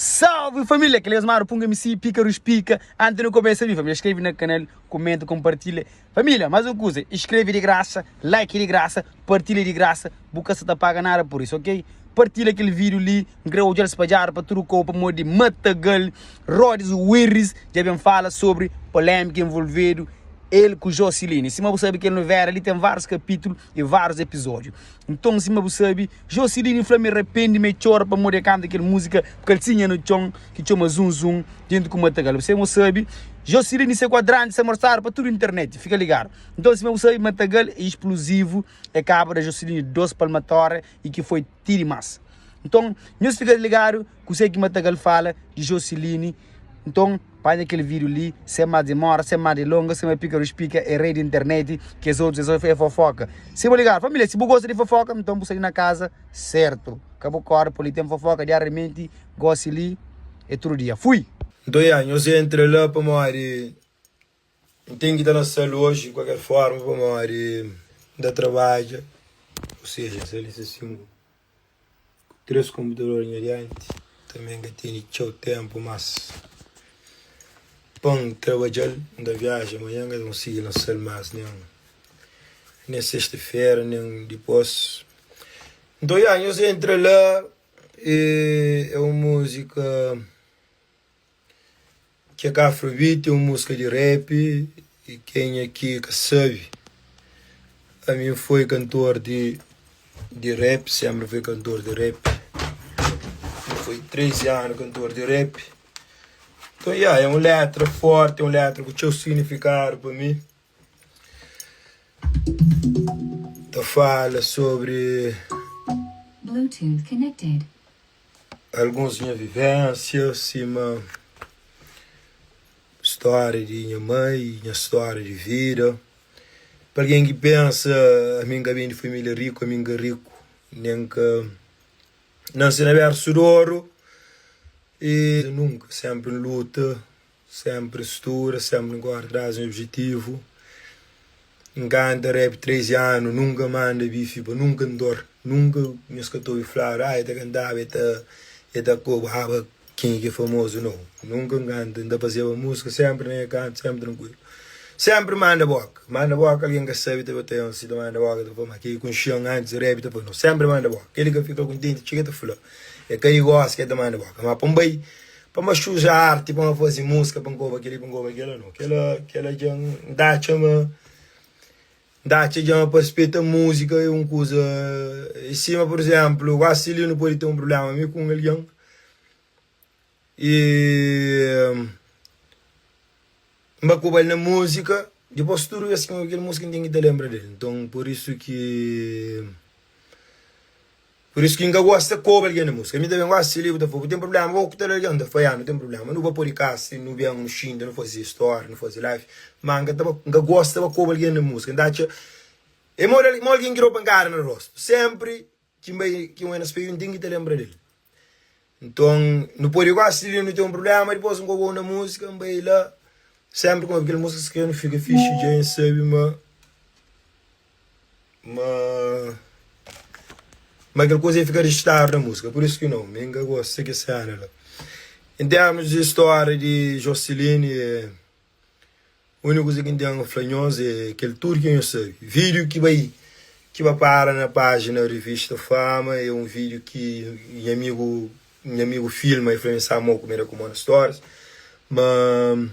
Salve família, kel Osmar Punga MC Pícaros Pica. Antes de começa ali, família, inscreve no canal, comenta, compartilha. Família, mais uma coisa, inscreve de graça, like de graça, partilha de graça, bu ka sa ta paga nada por isso, ok? Partilha aquele vídeo ali, n kre odja-l spadjadu pa tudu kau pamodi Matagal, Rodis Wirris dja ben fala sobre polémika envolvedu el ku Jocelyne. Sima bu sabe kel novela li ten várius kapítulu e várius episódiu. Nton, sima bu sabe, Jocelyne fla ma el rapende, ma el txora pamodi el kanta kel múzika Kalsinha no Txon ki txoma Zum Zum djuntu ku Matagal. Bu sima bu sabe, Jocelyne se kuadranti sta mostradu pa tudu internet, fika ligadu. Nton, sima bu sabe, Matagal é ispluzivu, el kaba da Jocelyne dos palmatória i ki foi ti dimás. Nton, nhos fika ligadu kuzê ki Matagal fala di Jocelyne. Nton, panha kel vídiu li, sen más dimora, sen más dilonga, sima Píkarus Pika é rei di internet, kes otus é só é fofoka. Si bu ligadu, família, si bu gosta di fofoka, nton bu sta li na kaza sertu. Ka bu kóre pa li ten fofoka diariamenti, gósi li é tudu dia. Fui! Nton, ya, nhos entra la pamodi N ten ki ta na sal oji di kualker forma pamodi N ta trabadja, ou seja, N sta li sin ku 3 konputador nha dianti, tanbe N ka tene txeu tenpu mas pa N trabadja-l, N ta viaja manhan N ka ta konsigi na sal mas nen nen sexta-fera nen dipôs. Nton ya, nhos entra la é un múzika. Ke ka afrobeat é un múzika di rap y kenha ki ka sabe ami foi kantor di di rap senpri foi kantor di rap N foi 13 anu kantor di rap nton ya é un letra forti é un letra ku txeu signifikadu pa mi ta fala sobri Bluetooth connected. Alguns nha vivensia sima stória di nha mai, nha stória di vida. Pa algen ki pensa ami N ka ben di família riku, ami N ka riku, nen N ka nase na bersu di oru i nunka, senpri N luta. Sempri studa, sempri N kore tras nha objetivu N kanta rap 13 anu, nunka manda bifi pa nun kantor Nunka nhos ka ta obi fladu, ah e ta kantaba e ta e ta kobaba kenha ki é famozu Nau, nunka N kanta, N ta fazeba musika sempri na nha kantu, sempri trankuilu Sempri manda boka, manda boka algen ka sabe ta bota si ta manda boka ta fla ma kel ki konxe-m antis di rap ta fla, nau sempri manda boka Kel ki ka fika kontenti txiga ta fla, é ka di gosi ki el ta manda boka ma pa N bai Pa N ba xuja arti, pa N ba faze múzika, pa N koba kel-li, pa N koba kel-la, nau. Kel-la, kel-la dja N ta atxa ma, N ta atxa dja ma pa rispeta múzika é un kuza é sima, pur izénplu, gosi li nu pode ten un prubléma mi ku un algen i N ba koba-l na múzika, dipôs tudu bês ki N obi kel múzika N ten ki ta lenbra del. Nton, pur isu ki. Pur isu ki N ka gosta koba algen na musika. Mi tanbe N gosta si li bu ta fla bu ten prublema bo ku tal algen? N ta fla ya nu ten prublema nu ba pode kasa nu ben nu xinta nu faze story nu faze live ma N ka ta N ka gosta ba koba algen na musika. N ta atxa é mo mo algen ki dau pankada na rostu senpri ki N bai ki N oi na spedju N ten ki ta lenbra del. Nton nu pode gosta di li nu ten un prublema dipos N kobau na musika N bai la senpri ki N obi kel musika si kre nu fika fixi dja N sabi ma. Ma ma kel kuza fika registadu na múzika pur isu ki nau mi N ka gosta kes sena la en termus di stória di Jocelyne é úniku kuza ki N ten fla nhos é kel tudu ki nhos sabe vídiu ki bai ki ba para na pájina revista fama é un vídiu ki nha amigu nha amigu filma el fla mi sa mau ku mi da ku mô na stories ma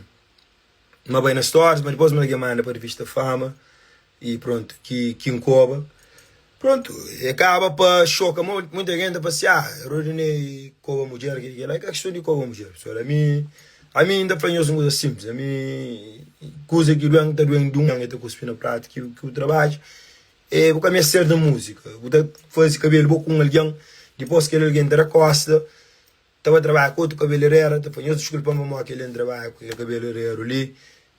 Ma bai na stories ma dipos ma algen manda pa revista fama e pronto ki ki nkoba pronto e kaba pa xoka muita gente ta fla si ah Rodinei koba mudjer kila kila e ka kiston di koba mudjer pessoal ami ami nta fla nhos un kuza simples ami kuza ki duen ta duen di un e ta kuspi na pratu ki bu trabadja e bu ka meste ser na musika bu ta fazi kabelu bo ku un algen dipos kel algen ta da kosta Ta ba trabadja ku otu kabelerera, ta fla, Nhos diskulpa-m pamodi kel-li N trabadja ku kel kabelereru li,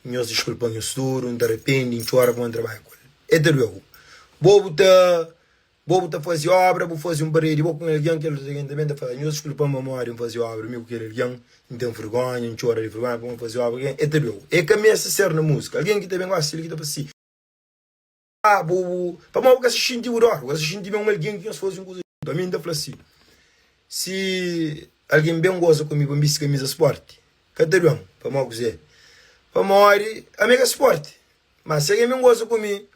nhos diskulpa-m nhos tudu, N ta rapende, N txora pamodi N trabadja ku el. El ta due-u. Bo bu ta bo bu ta faze óbra, bu faze un paredi bo ku un algen, kel otu algen tanbe ta fla, Nhos diskulpa-m pamodi N faze óbra mi ku kel algen, N ten vergónha, N txora di vergónha pamodi N faze óbra ku el. El ta due-u. El ka meste ser na múzika. Algen ki ta ben gosi li ki ta fla si. Ah, bu, bu, pamodi bu ka sa xinti bu dor, bu ka sa xinti ma un algen ki nhos faze un kuza juntu. Ami N ta fla si, si. Algen ben goza ku mi pa N bisti kamiza spórti, ka ta due-m. Pamodi kuzê? Pamodi ami é ka spórti. Má si algen ben goza ku mi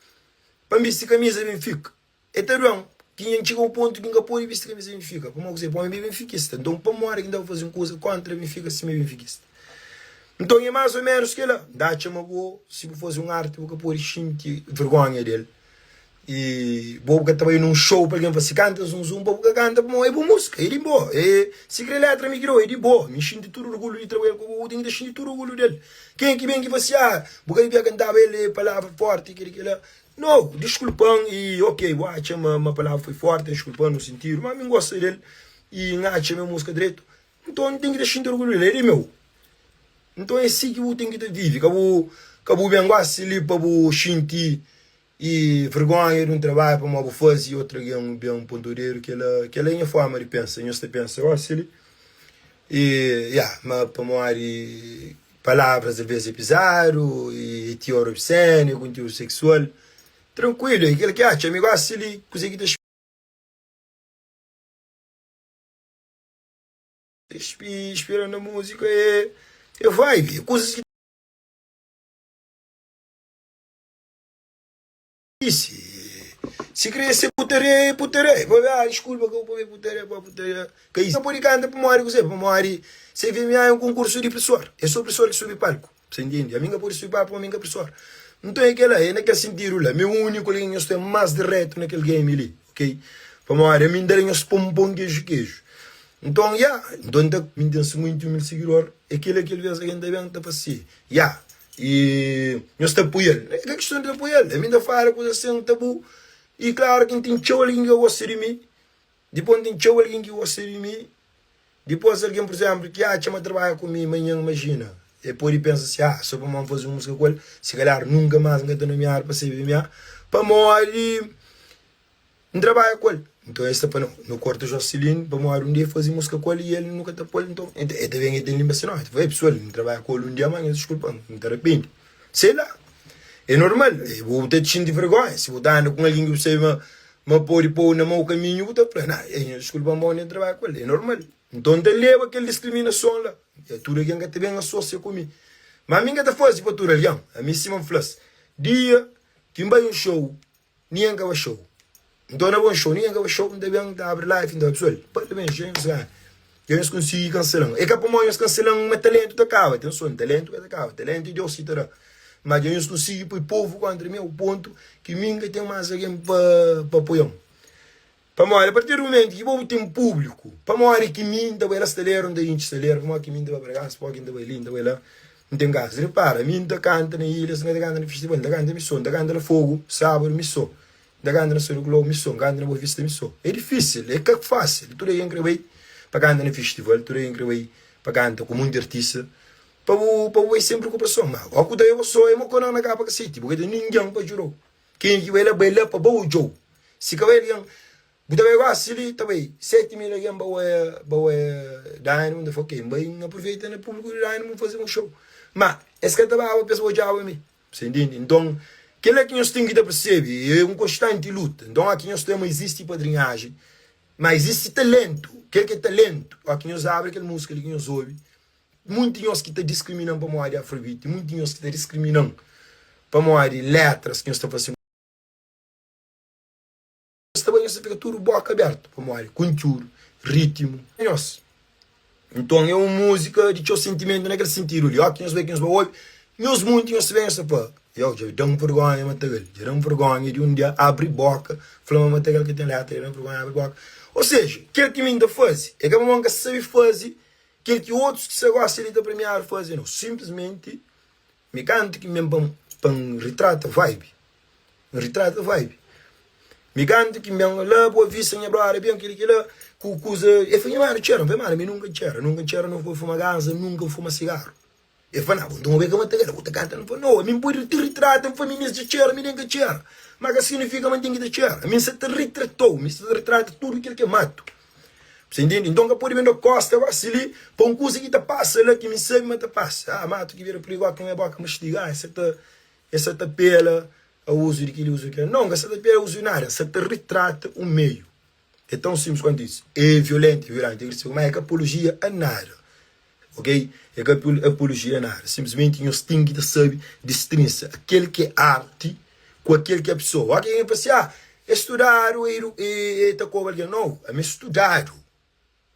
pa N bisti kamiza Benfika, E ta due-m ki N txiga un pontu ki N ka pode bisti kamisa di Benfika. Pamodi kuzê? Pamodi mi é benfikista. Nton, pamodi ki N ta faze un kuza kóntra Benfika si mi é benfikista? Nton, é más ô ménus kel-la. N ta atxa ma bo, si bu faze un arti, bu ka pode xinti vergónha di el. I bo bu ka ta bai nun xou pa algen fla si, Kanta Zum Zum, pa bu ka kanta pamodi é bu múzika, é di bo. É, sikrê létra mi ki da-u, é di bo. Mi xinti tudu orgulhu di trabadja ku bo, bu ten ki ta xinti tudu orgulhu di el. Kenha ki ben ki fla si, Ah, bu ka dibia kantaba el, é palavra fórti, kel-li, kel-la. No, diskulpa-m i ok, bu atxa ma ma palavra foi forti, diskulpa-m no sintidu, ma mi N gosta del i N atxa ma é múzika dretu, nton N ten ki ta xinti orgulhu del, é di meu. Nton é si ki bu ten ki ta vive, ka bu ka bu ben gosi li pa bu xinti i vergonha di un trabadju pamodi bu faze i otu algen ben ponta dedu, kela kela é nha forma di pensa, nhos ta pensa gosi li i ya, ma pamodi Palavras alvês é pizadu i é tior obsenu, é konteúdu seksual. Trankuilu, é kel ki atxa. Mi gosi li, kuzê ki ta inspira na múzika é vibe, é kuzas ki Si si kre ser putaria é putaria Pa ah diskulpa ka bu poi putaria pa putaria ka izisti Ka pode kanta pamodi kuzê pamodi CVMA é un konkursu di prisor é so prisor ki subi palku Sa intende ami ka pode subi palku pamodi mi ka prisor Nton é kela é na kel sintidu la mi é úniku algen ki nhos ten más diretu na kel game li ok pamodi ami N ta da nhos pon pon keju keju Nton ya nton N ta mi N ten 51 mil sigidor é kela kel bes algen ta ben ta fla si ya I nhos ta apoia-l. É ka kiston di apoia-l. Ami N ta fala kuzas sen tabu. I klaru ki N ten txeu algen ki ka gosta di mi. Dipôs N ten txeu algen ki gosta di mi. Dipôs algen, pur izénplu, ki atxa ma trabadja ku mi manhan, imajina, el pode pensa si, Ah, sô pamodi N faze un múzika ku el, si kalhar nunka más N ka ta nomiadu pa CVMA, pamodi N trabadja ku el. Nton es ta fla, No, nu korta Jocelyn pamodi un dia el faze múzika ku el i el nu ka ta pô-l. Nton, el ta ben el ta linpa se nómi. El ta fla, Ei pesoal, N trabadja ku el un dia, má nhos diskulpa-m, N ta rapende. Sei la, é normal, bu ta xinti vergónha si bu ta anda ku un algen ki bu sabe ma ma pode pô-u na mau kaminhu, bu ta fla, Nah, ei nhos diskulpa-m pamodi N trabadja ku el. É normal. Nton, N ta leba kel diskriminason la. Tudu algen ka ta ben asosia ku mi. Má ami N ka ta faze pa tudu algen. Ami sima N fla-s, dia ki N bai un xou Ningen ka ba xou. N torna ba un xou, ningen ka ba xou, N ta ben, N ta abri live, N ta fla, Pesoal, parabéns, dja nhos ganha. Dja nhos konsigi kansela-m. É ka pamodi nhos kansela-m ma talentu ta kaba. Atenson, talentu ka ta kaba, talentu é Deus ki ta da. Ma dja nhos konsigi poi povu kontra mi ao pontu ki mi N ka ten más algen pa pa apoia-m. Pamodi apartir di mumentu ki bo bu ten públiku, pamodi ki mi N ta bai la staleru, N ta intxi staleru, pamodi ki mi N ta bai Bragansa, pamodi ki N ta bai li, N ta bai la, N ten gás. Repara, mi N ta kanta na ilhas, N ka ta kanta na festival, N ta kanta mi sô, N ta kanta na Fogu, sábadu, mi sô, N ta kanta na São Nicolau, mi sô, N kanta na Boa Vista, mi sô. É difísil, é ka fásil. Tudu algen kre bai pa kanta na festival, tudu algen kre bai pa kanta ku monti artista, pa bu pa bu bai sen preokupason. Ma óki bu ta bai bo sô, é mo na kapa kaseti, bu ka ten ningen pa djuda-u. Ken ki bai la, bai la pa ba odja-u. Si ka bai algen, bu ta bai gosi li, ta bai 7000 algen ba oia, ba oia Dynamo, N ta fla, ok, N bai, N aproveita na públiku di Dynamo, N faze un show. Ma, es ka ta baba pa es ba odjaba mi. Sa intende? Nton, kel-la ki nhos ten ki ta persebe, é un konstanti luta. Nton, óki nhos ta ma izisti padrinhajen, ma izisti talentu, kel ki é talentu, óki nhos abri kel múzika li ki nhos obi, Munti nhos ki ta diskrimina-m pamodi afrobeat, munti nhos ki ta diskrimina-m pamodi letras ki nhos ta fase. Nhos ta bai nhos ta fika tudu boka abertu pamodi kontiúdu, rítimu. Nhos. Nton é un múzika di txeu sentimentu na kel sentidu li. Óki nhos bai ki nhos bai obi, nhos munti nhos ta ben nhos ta fla, Yo, dja da-m vergónha Matagal, dja da-m vergónha di un dia abri boka fla ma Matagal ka ten letra, dja da-m vergónha abri boka. Ou seja, kel ki mi N ta faze é ka pamodi N ka sabe faze Kel ki otus ki sa gosta di ta premiadu faze nau. Sinplismenti mi kantu ki N ben pa N ritrata vibe, N ritrata vibe. Mi kantu ki N ben la Boa Vista nha brother ben kila kila ku kuza, el fla nha manu txera, N fla manu mi nunka N txera, nunka N txera, nunka N fuma ganza, nunka N fuma sigaru. El fla, Nau, nton obi ka mata kela, bu ta kanta? N fla, Nau, ami N pode ti ritrata, N fla, mi meste txera, mi nen ka txera. Má ka signifika ma N ten ki ta txera. Ami N sa ta ritratou, mi sa ta ritrata tudu kel ki é matu. Você entende? Nton ka pode ben da kosta gosi li pa un kuza ki ta pasa la ki mi sabe ma ta pasa. Ah, matu ki bira prigu, ah, ki nha boka mastiga, ah, e sa ta, e sa ta pela a uzu di kili, uzu di kila. Nau, N ka sa ta pela uzu di nada, N sa ta ritrata un meiu. É tão simples quanto isso. É violento, é violento, é agressivo, mas é ka apologia a nada. Ok? É ka apologia a nada. Simplesmente nhos ten ki ta sabe distrinsa aquel ki é arti ku aquel ki é pessoa. Oki algen fla si, ah, é studadu, é ta koba algen. Nau, ami é studadu.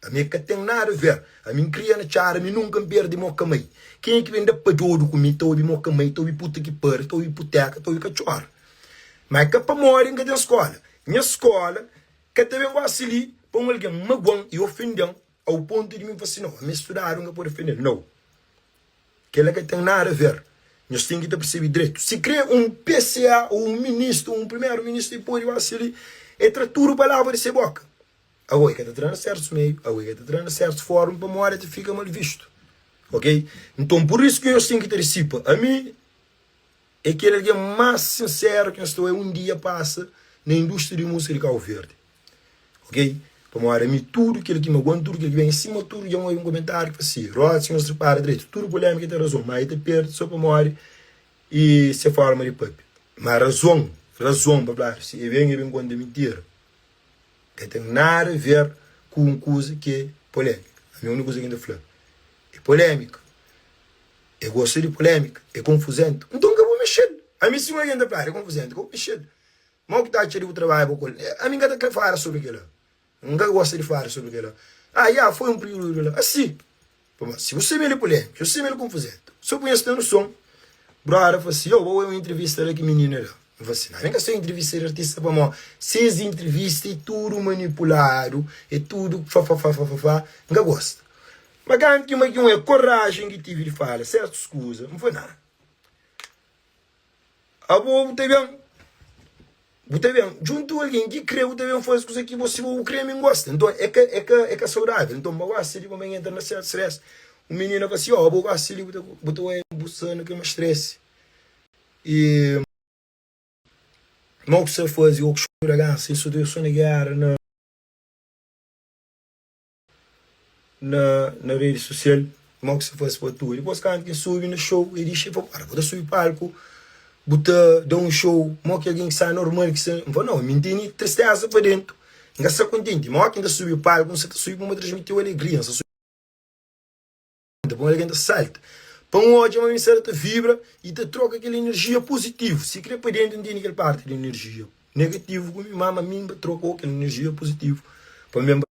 Ami ka ten nada a ver. Ami N kria na txada, mi nunka N perde mo ka mai. Kenha ki ben da pa dodu ku mi ta obi mo ka mai, ta obi puta ki pari, ta obi puteka, ta obi katxora. Ma é ka pamodi N ka ten skola. Nha skola ka ta ben gosi li pa un algen magua-m i ofende-m au pontu di mi fla si, Nau, ami é studadu, N ka pode ofende-l. Nau. Kel-la ka ten nada a ver. Nhos ten ki ta persebe dretu. Si kre un PCA ou un ministru, un primeru ministru, e pode gosi li e tra tudu palavra di se boka. Ago e ka ta tra na sertus meiu, ago e ka ta tra na sertus forma pamodi e ta fika mal vistu. Ok? Nton pur isu ki nhos ten ki ta disipa. Ami e kel algen mas sinseru ki nhos ta oia un dia pasa na industria di musika di Kabu Verdi. Ok? Pamodi ami tudu kel ki magoa-m, tudu kel ki ben, sima tudu dja N obi un komentariu ki fla si, Rod, si nhos ripara dretu, tudu polemika ten razon, ma e ta perde so pamodi e se forma di papia. Ma razon, razon pa fladu si, e ben e ben konta mintira. Ka ten nada a ver ku un kuza ki é polémika. Ami úniku kuza ki N ta fla é polémika. É gosta di polémika, é konfuzentu. Nton ka bu mexe-l. Ami si un algen ta fla é konfuzentu, ka bu mexe-l. Mau ki ta atxa di bu trabadja pa ku el. Ami N ka ta kre fala sobri kel-la. N ka gosta di fala sobri kel-la. Ah, ya, foi un períodu la. Asi. Pamodi si bu sabe el é polémiku, si bu sabe el é konfuzentu, so bu nhos ten noson. Brother fla si, yo, bo oi un entrevista la ki minina da. N fla si, na, mi ka sta entrevista di artista pamodi ses entrevista é tudu manipuladu, é tudu fafafafafafa, N ka gosta. Ma kantu ki ma ki un é korajen ki tivi di fala sertus kuza, N fla, na. Abo bu ta ben, bu ta ben djuntu algen ki kre, bu ta ben faze kuza ki bo si bo bu kre, mi N gosta. Nton, é ka, é ka, é ka saudável. Nton, bo gosta di pa mi entra na sertu stress. Un minina fla si, oh, bo gosta li, bu ta, bu ta oia bu sta na kel stress. I mau ki sta faze, ô ki xura gansa, i so na géra na. Na na redi sosial mo ki sa fase pa atua dipos kantu ki N subi na show e dixi e fla ora bu ta subi palku bu ta da un show mo ki algen ki sta normal ki sta N fla nau mi N tene tristeza pa dentu N ka sta kontenti ma oki N ta subi palku N sa ta subi pa N transmitiu alegria N sa subi pa un algen ta salta pa N odja ma mi sta ta vibra i ta troka kel enerjia puzitivu si kre pa dentu N tene kel parti di enerjia negativu ku mi ma ma mi N ta troka kel enerjia puzitivu pa mi.